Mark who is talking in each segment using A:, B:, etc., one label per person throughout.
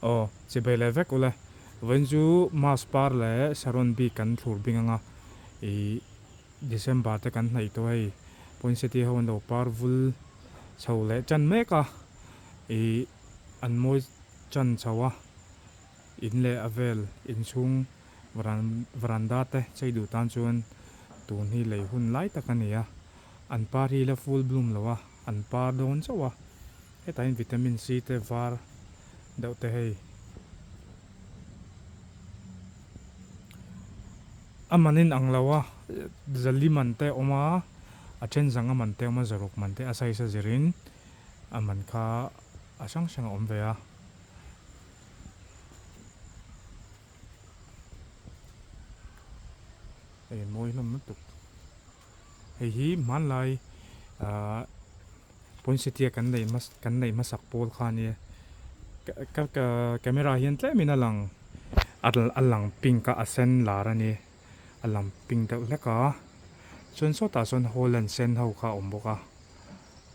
A: Aw, chibai leh vek ule. Vawiin chu Mass par leh Saron bik kan thlur bing anga ih December te kan hnaih tawh hei. Poinsettia ho an lo par vul chho leh tan mek a, ih an mawi tan chho a, in leh a vel inchhung varanda te chei duh tan chuan tun hi lei hun lai tak a ni a, an par hi la full bloom lo a, an par dawn chauh a, hetah hian vitamin C te var deuh te hei a man in ang lo a, zali man te a awm a, a then zanga man te a awm a, zaruk man te a size a zirin a man kha a hrang hrang a awm ve a. Hei mawi hlawm lutuk hei hi hmanlai ahh poinsettia kan neih hmas kan neih hmasak pawl kha ania ka ka camera hian tlemin a lang a lang pink a a sen lar a ni a lang pink deuh hlek a chuan sawtah sawn holland sen ho kha a awm bawk a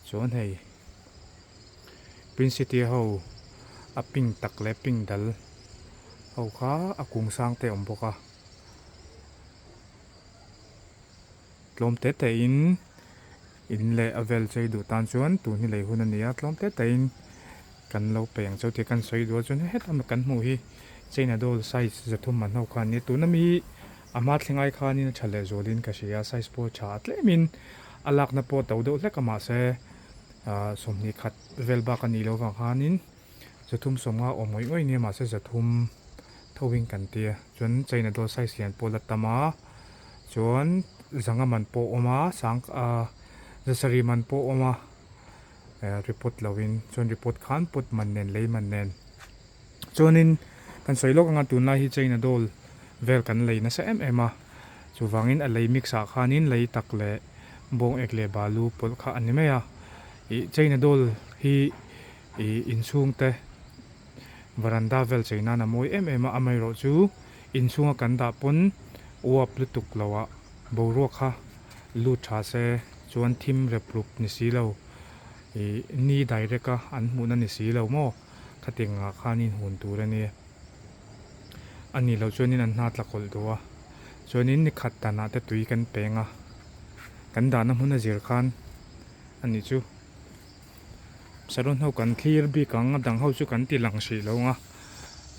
A: chuan hei. Poinsettia ho a pink tak leh pink dal ho kha a kung sang te a awm bawk a tlawm te te in in leh a vel chei duh tan chuan tun hi lei hun a ni a tlawm te te in kan lo peih ang chauh tih kan sawi duh a chuan heta kan hmuh hi china doll size zathum man ho kha a ni a tuna mi a hma thleng ai khanin a tha leh zualin ka hria a size pawh a tha a tlemin a lakna pawh a to deuh hlek a mahse. Ahh 20 khat vel bak a nih loh vang khanin 350 awm ngawih ngawih nia mahse 300 tho in kan tia chuan china dawl size lian pawh la tam a chuan zanga man pawh a awm a sang ahh zasarih man pawh a awm a eh report lo in chuan report khan put man nen lei man nen chuanin kan sawi lawk anga tunlai hi china dawl vel kan lei nasa em em a chuvangin a lei mix ah khanin lei tak leh. Bawng ek leh balu pawlh kha a ni mai a, ih China doll hi ih inchhung te varanda vel chei nan a mawi em em a, amaherawh chu inchhunga kan dah pawn uap lutuk lo ah boruak kha lut tha se chuan thim rep rup ni si lo ih ni direct a an hmuhna ni si lo maw khatiang ah khan inhun tur a nia. A nih loh chuanin an hna tla kawlh duh a, chuanin ni khat danah te tui kan peng a, kan dahna hmun a zir khan a nih chu. Saron ho kan thlir bik ang, a dang ho chu kan ti lang hrih lo ang a,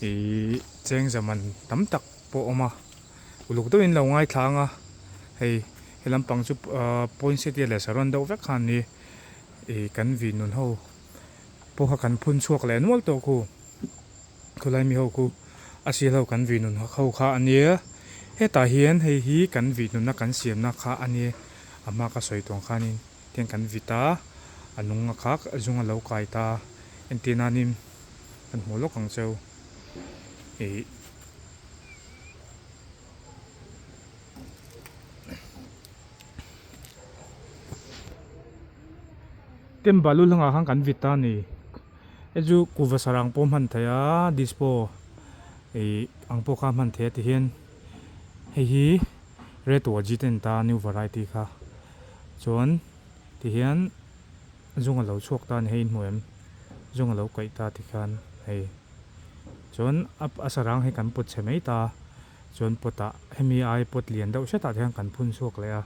A: ihh cheng zaman tam tak pawh a awm a, uluk deuhin lo ngaithla ang a, hei he lampang chu ahh poinsettia leh saron deuh vek khan a ni, ihh kan vih nun ho pawh kha kan phun chhuak leh nual tawh khu. Khawlai mi ho khu a sial ho kan vih nun ho kha a nia hetah hian hei hi kan vih nunna kan siamna kha a nia a hma ka sawi tawng khanin tiang kan vit a a nung a kha zung a lo kai ta entir nanin kan hmuh lawk ang cheu ih. Tembalu hlangah khan kan vit ta a ni. Hei chu kuhva sarang pawh hman theih a, dispo ih ang pawh kha hman theih a ti hian hei hi red waji te an ta a new variety kha chuan ti hian zung a lo chhuak ta a ni hei in hmu em zung a lo kaih ta ti khan hei chuan a sarang hi kan pawt chhe mai ta chuan pot ah hemi ai pot lian deuh hretah te hian kan phun chhuak leh a.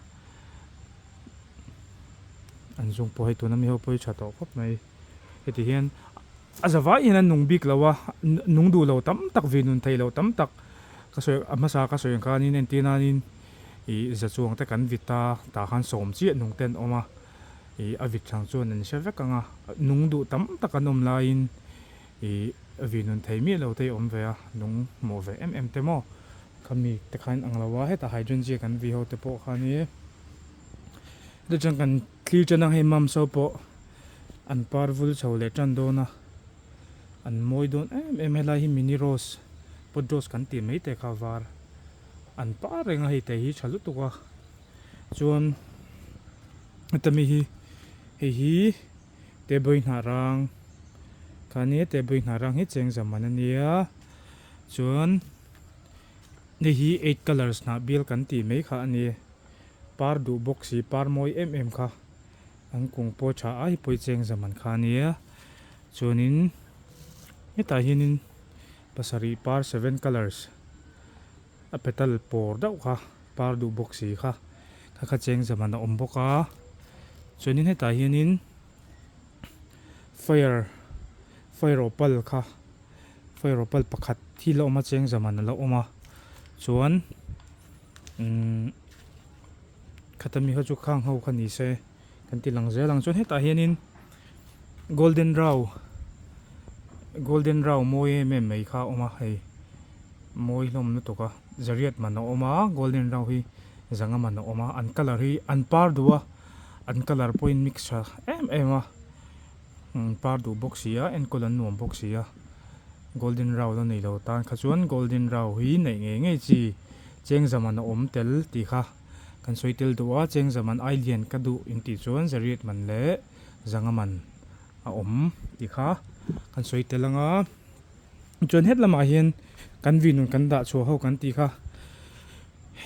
A: An zung pawh hei tuna mi ho pawh hi tha tawh khawp mai. Heti hian a zavai hian an nung bik lo a, nung duh lo tam tak vi nun thei lo tam tak ka sawi a hmasa ka sawi ang khanin entir nanin ih za chuang te kan vit a tah khan sawm chiah nung te an awm a, ih a vit chang chuan an hre vek ang a, nung duh tam tak an awm laiin ih vi nun thei miah lo te hi awm ve a, nung hmuh ve em em te maw. Khami te khan ang lo a hetah hydrangea kan vi ho te pawh kha ni heta chuan kan thlir tan ang hei mams ho pawh an par vul chho leh tan dawn a an mawi dawn em em helai hi mini rose pot rose kan tih mai te kha var an par reng a hei te hi tha lutuk a chuan heta mi hi hei hi table hnah rang kha nia table hnah rang hi cheng zaman ania chuan. Hei hi eight colours hnah bial kan tih mai kha a ni. Par duh bawk si, par mawi em em kha an kung pawh tha a, hei pawh hi cheng zaman kha a nia. Chuanin hetah hianin. Pasarih par seven colours a petal pawr deuh kha par duh bawk si kha kha kha cheng za man a awm bawk a chuanin hetah hianin fire fire opal kha fire opal pakhat hi la awm a cheng za man a la awm a chuan umm khata mi kha chu khang ho kha ni se kan ti lang zel ang chuan hetah hianin golden rau golden rau mawi em em mai kha a awm a hei mawi hlawm lutuk a zariat man a awm a golden rau hi zanga man a awm a an colour hi an par duh a an colour pawhin mix tha em em a par duh bawk si a enkawl an nuam bawk si a golden rau la nei lo tan kha chuan golden rau hi neih ngei ngei chi chengza man a awm tel tih kha. Kan sawi tel duh a, Chengza man ai lian ka duh in tih chuan Zariat man leh Zanga man a awm tih kha kan sawi tel ang a. Chuan het lamah hian kan vi nun kan dah chhuah ho kan tih kha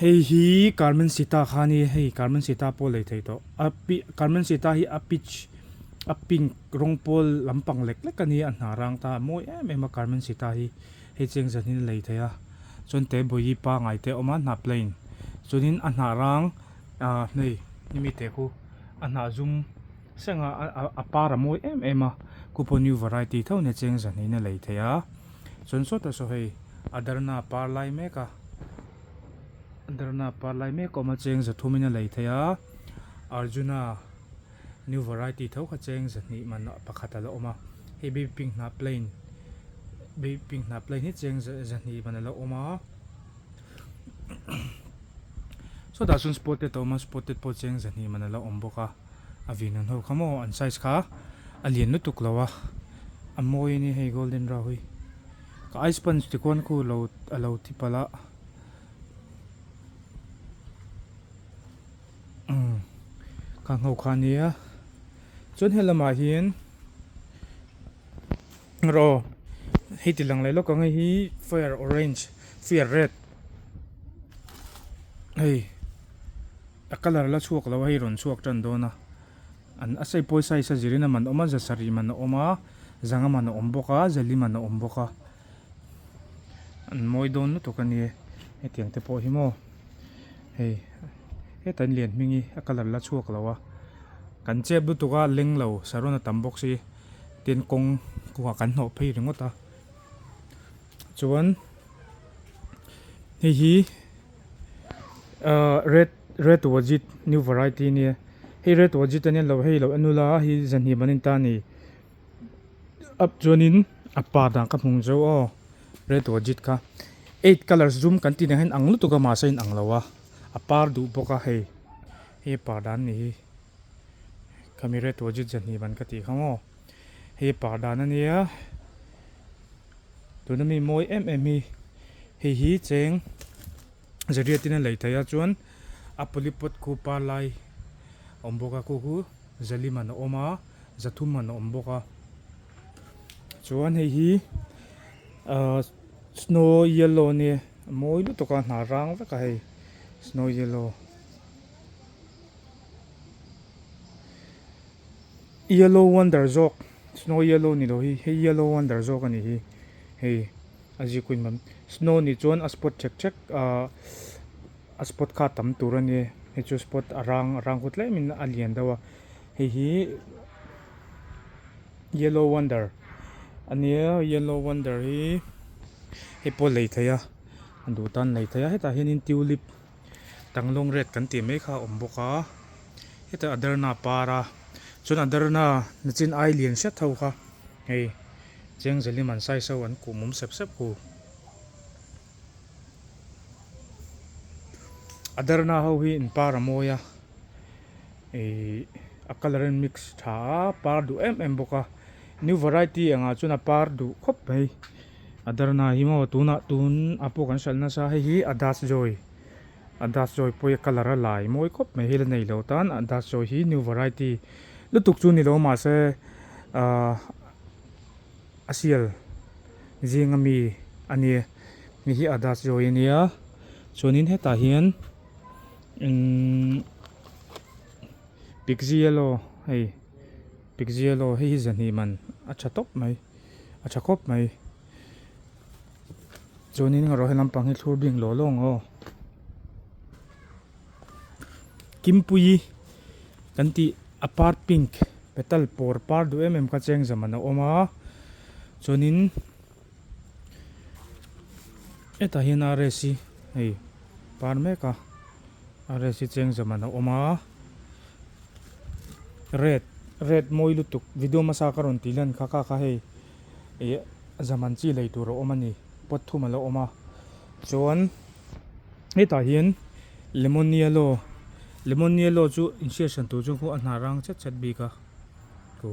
A: hei hi Carmen Sita kha a ni a, hei Carmen Sita pawh lei thei tawh. A pi Carmen Sita hi a peach a pink rawng pawl lampang lek lek a ni a, a hna rang ta a mawi em em a Carmen Sita hi. Hei cheng zan in a lei thei a, chuan te bawi pangai te a awm a hnah plain chuanin a hnah rang ah hei hemi te khu a hnah zum seng a a par a mawi em em a khu pawh new variety tho nia cheng zan in a lei thei a chuan sawtah saw hei a darna par lai mek a a darna par lai mek a awm a cheng za thum in a lei thei a arjuna new variety tho kha cheng zahnih man pakhat a la awm a hei baby pink hnah plain baby pink hnah plain hi cheng zahnih man a la awm a sawtah sawn spotted a awm a spotted pawh cheng zahnih man a la awm bawk a a vin an ho kha maw an size kha a lian lutuk lo a a mawi a ni hei golden rau hi ka ice punch ti khuan khu lo a lo ti palh a. Ka ngho kha ania chuan he lamah hian raw hei ti lang leh lawk ang hei hi fire orange fire red hei a colour la chhuak lo a hei rawn chhuak tan dawn a an a sei pawisa size a zirin a man awm a za sarih man a awm a zanga man a awm bawk a zali man a awm bawk a an mawi dawn lutuk a nia hetiang te pawh hi maw. Hei heta in lian hming hi a colour la chhuak lo a kan chep lutuk a leng lo saron a tam bawk si tin kawng kawngah kan hnawh phei ringawt a chuan hei hi ahh red red wajit new variety ania hei red wajit ania lo hei lo en ula hei zahnih man in ta a ni. Up chuanin a pa dan ka hmu zo aw red wajit kha eight colours zum kan tih ang hian ang lutuk a mahse a inang lo a a par duh bawk a hei hei a par dan a nih hi khami red wajit zahnih ban ka tih kha maw hei a par dan a nia tuna mi mawi em em hi hei hi cheng zariat in a lei thei a chuan a polypod khu par lai a awm bawk a khu khu zalim an awm a. Zathum an awm bawk a chuan hei hi ahh snow yellow ania a mawi lutuk a hna rang vek a hei snow yellow yellow wonder zawk snow yellow ni lo hi hei yellow wonder zawk a nih hi hei a zikawin mam snow nih chuan a spot chek chek ahh a spot kha a tam tur a nia hei chu spot a rang a rang khu tlem in a lian deuh a hei hi yellow wonder a nia yellow wonder hi hei pawh lei theih a a duh tan lei theih a hetah hianin tulip tanglawng red kan tih mai kha a awm bawk a hetah a darna a par a chuan a darna nachin ai lian hret ho kha hei chengzelim an size ho an kuhmum sep sep hu. A darna ho hi in par a mawi a ihh a colour a in mix tha a par duh em em bawk a new variety angah chuan a par duh khawp mai a darna hi maw tunah tun ah pawh kan hralh nasa hei hi a dust joy a dust joy pawh hi a colour a lai mawi khawp mai hei la nei lo tan a dust joy hi new variety lutuk chu ni lo mahse ahh a sial zinga mi a ni hei hi a dust joy a nia chuanin hetah hian imm pixie yellow hei pixie yellow hei hi zahnih man a tha tawp mai a tha khawp mai. Chuanin erawh he lampang hi thlur bing law law ang aw. Kimpuii kan tih a par pink petal pawr par duh em em kha cheng zaman a awm a chuanin hetah hian rs hi hei par mek a rs hi cheng zaman a awm a red red mawi lutuk video hmasa ka rawn tih lan kha kha kha hei ih zaman chi lei tur a awm a ni pot thum a la awm a chuan. Hetah hian lemon yellow lemon yellow chu inhriat hran tur chuan khu a hnah rang chet chet bik a khu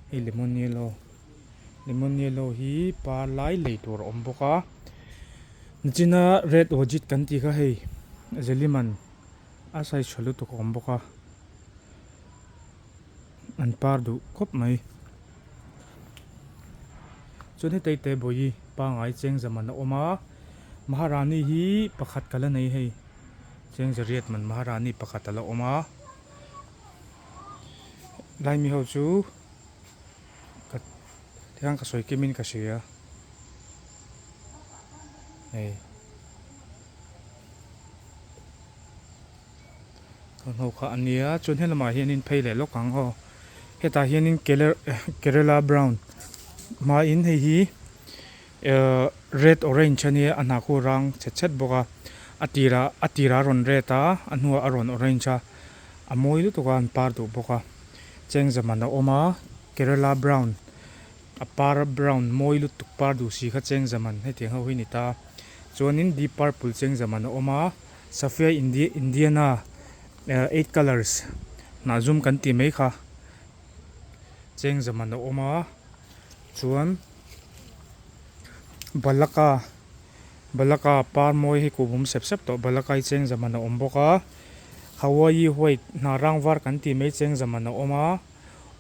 A: hei lemon yellow lemon yellow hi par lai lei tur a awm bawk a nichina red ojit kan tih kha hei zeliman a size tha lutuk a awm bawk a an par duh khawp mai chuan hetei te bawihi pangai cheng zaman a awm a. Maharani hi pakhat ka la nei hei cheng zariat man Maharani pakhat a la awm a laimi ho chu ka tiang ka sawi kim in ka hria hei thawmhnaw kha a nia chuan helamah hianin phei leh lawk ang aw hetah hianin Kerala brown hmain hei hi. Ehh red orange a nia a hnah khu rang chhet chhet bawk a a tirah a tirah a rawn red a a hnuah a rawn orange a a mawi lutuk a an par duh bawk a cheng zaman a awm a kerala brown a par brown mawi lutuk par duh si kha cheng zaman hetiang ho hi a ni ta chuanin deep purple cheng zaman a awm a safia indiana eight colours hnah zum kan tih mai kha cheng zaman a awm a. Chuan Balaka Balaka par mawi hi kuhmum sep sep tawh Balaka hi cheng zaman a awm bawk a Hawaii white hna rang var kan tih mai cheng zaman a awm a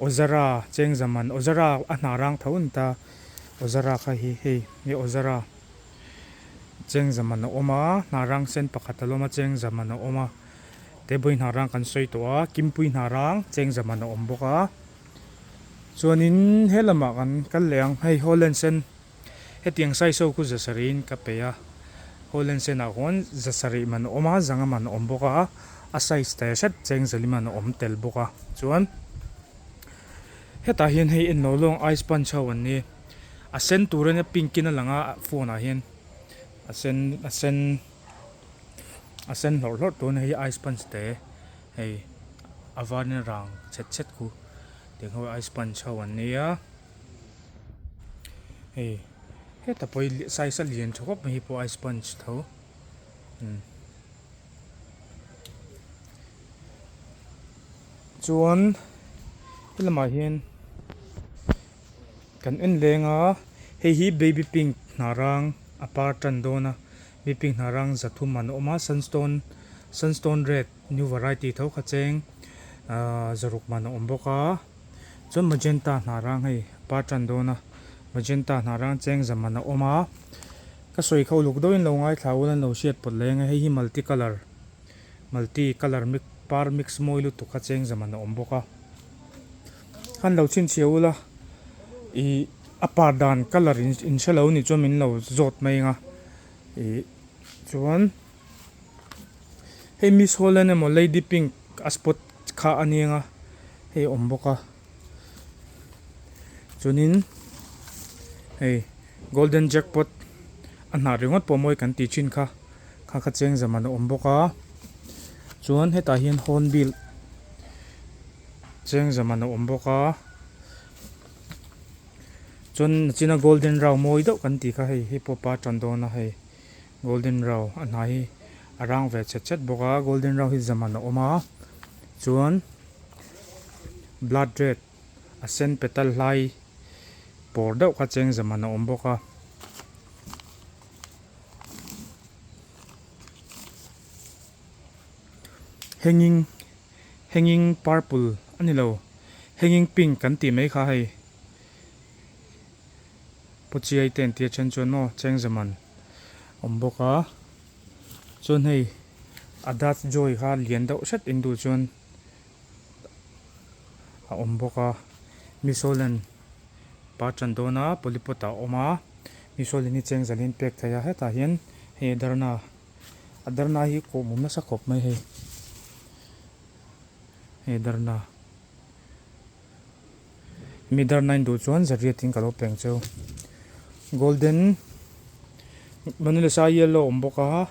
A: Ozara cheng zaman Ozara a hna rang tho a ni ta Ozara kha hi hei hei Ozara cheng zaman a awm a hna rang sen pakhat a la awm a cheng zaman a awm a tebawih hna rang kan sawi tawh a Kimpui hna rang cheng zaman a awm bawk a. Chuanin he lamah kan kal leh ang, hei Holland sen hetiang size ho khu za sarih in ka peih a, Holland sen ah khuan za sarih man a awm a, zanga man a awm bawk a, a size te hret cheng zali man a awm tel bawk a, chuan hetah hian hei en lo lawng ice punch ho an ni, a sen tur ania pink in a lang a phone ah hian a sen a sen a sen hlawrh hlawrh tur ania hei ice punch te. Hei a varin rang chhet chhet khu tiang ho ice punch ho an nia hei heta pawh hi size a lian tha khawp mai hei pawh ice punch tho umm chuan helamah hian kan en leng a hei hi baby pink hnah rang a par tan dawn a baby pink hnah rang zathum an awm a sunstone sunstone red. New variety tho kha cheng ahh zaruk man a awm bawk a chuan magenta hnah rang hei par tan dawn a magenta hnah rang cheng za man a awm a ka sawi kha uluk deuhin lo ngaithla ula an lo hriat pawt leng a hei hi multi colour multi colour mix par mix mawi lutuk kha cheng za man a awm bawk a khan lo chhinchhiah ula ih a par dan colour in hre lo nih chuan min lo zawt mai ang a ih chuan. Hei Miss Holland emaw Lady Pink a spot kha a niang a hei a awm bawk a chuanin hei Golden Jackpot a hnah ringawt pawh mawi kan tih thin kha kha kha cheng zaman a awm bawk a chuan hetah hian Hornbill cheng zaman a awm bawk a chuan nachina Golden Round mawi deuh kan tih kha hei hei pawh pa tan dawn a hei. Golden rau a hnai hi a rang ve chet chet bawk a golden rau hi zaman a awm a chuan blood red a sen petal hlai pawr deuh kha cheng zaman a awm bawk a. Hanging hanging purple a ni lo hanging pink kan tih mai kha hei. Pu Chiai te an tia then chuan maw cheng zaman awm bawk a chuan hei a dutch joy kha lian deuh hret in duh chuan a awm bawk a misoland pa tan dawn a polypot ah a awm a. Misualin hi cheng zalin pek theih a hetah hian hei a darna a darna hi kawhmawm nasa khawp mai hei hei a darna mi darna in duh chuan zariat in ka lo peng cheu golden manalisa yellow awm bawk a.